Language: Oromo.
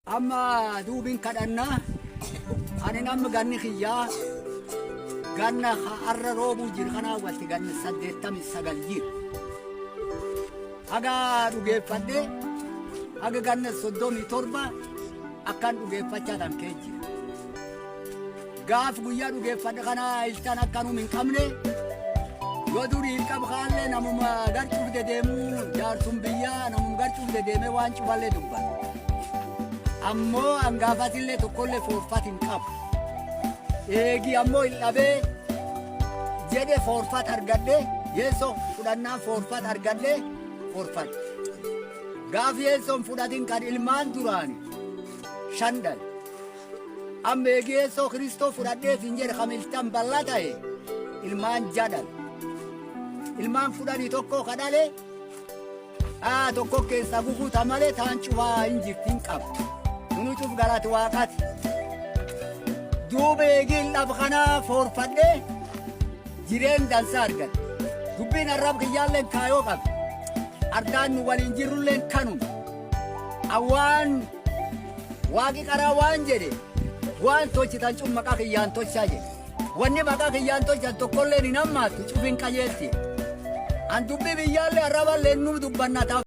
Amma duubin kadhannaa ani namni ganni kiyyaa ganna har'a roobuu jiru kanaa walitti ganna 89 jira. Haga dhugeeffadhee haga ganna 37 akkan dhugeeffachaa tan kee jira. Gaaf guyyaa dhugeeffadhe kana iltaan akkanum hin qabne yoo durii hin qabu kaallee namuma garcuuf dedeemuu jaarsum biyyaa namuma garcuuf dedeemee waan cufallee dubbata. Ammoo hangaafatillee tokkollee foorfat hin qabu. Eegi ammoo hin dhabee jedhe foorfat argadhe yeessoo fudhannaan foorfat argadhe foorfadhe. Gaaf yeessoon fudhatin kan ilmaan duraani shan dhale. Amma eegi yeessoo Kiristoo fudhadheef hin jedhe kamiltan bal'aa ta'e ilmaan jadhan. Ilmaan 11 ka dhale tokko keessaa gufuuta malee taan cufaa hin jirti hin qabu. Nunu cuf galati waaqati. Duuba eegiin dhab kanaa foorfadhee jireen dansaa argadhe. Dubbiin arrab kiyyaalleen kaayoo qabe. Ardaan nu waliin jirrulleen kanuma. Awwaan waaqi qaraa waan jedhe waan tolchitan cuf maqaa kiyyaan tolchaa jedhe. Wanni maqaa kiyyaan tolchan tokkolleen hin hammaattu cufin qajeelti. An dubbii biyyaallee arraballee nu dubbanna ta'a.